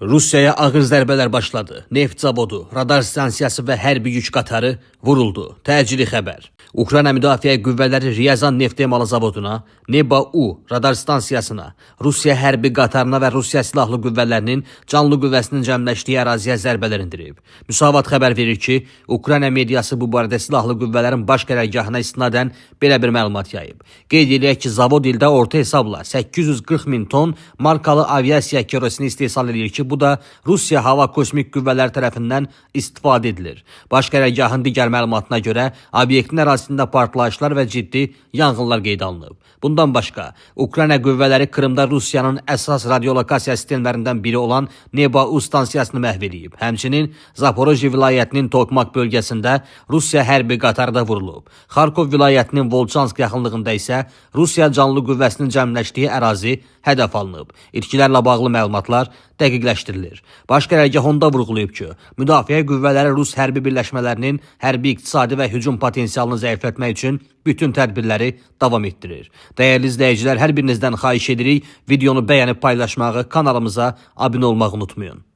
Rusiyaya ağır zərbələr başladı. Neft zavodu, radar stansiyası və hərbi yük qatarı vuruldu. Təcili xəbər. Ukrayna Müdafiə Qüvvələri Ryazan neft emalı zavoduna, Neba-U radar stansiyasına, Rusiya hərbi qatarına və Rusiya silahlı qüvvələrinin canlı qüvvəsinin cəmləşdiyi əraziyə zərbələr endirib. Müsavat xəbər verir ki, Ukrayna mediası bu barədə silahlı qüvvələrin baş qərargahına istinadən belə bir məlumat yayıb. Qeyd eləyək ki, zavod ildə orta hesabla 840 min ton markalı aviasiya kerosini istehsal edir ki, bu da Rusiya hava kosmik qüvvələri tərəfindən istifadə edilir. Baş qərargahın digər məlumatına görə obyektin ərazisində partlayışlar və ciddi yanğınlar qeydə alınıb. Bundan başqa, Ukrayna qüvvələri Krımda Rusiyanın əsas radiolokasiya sistemlərindən biri olan Neba-U stansiyasını məhv eləyib. Həmçinin Zaporojye vilayətinin Tokmak bölgəsində Rusiya hərbi qatarı da vurulub. Xarkov vilayətinin Volçansk yaxınlığında isə Rusiya canlı qüvvəsinin cəmləşdiyi ərazi hədəf alınıb. İtkilərlə bağlı məlumatlar dəqiqləşdirilir. Baş qərargah onda vurğulayıb ki, müdafiə qüvvələri Rus hərbi birləşmələrinin hərbi, iqtisadi və hücum potensialını zəiflətmək üçün bütün tədbirləri davam etdirir. Dəyərli izləyicilər, hər birinizdən xahiş edirik, videonu bəyənib paylaşmağı, kanalımıza abunə olmağı unutmayın.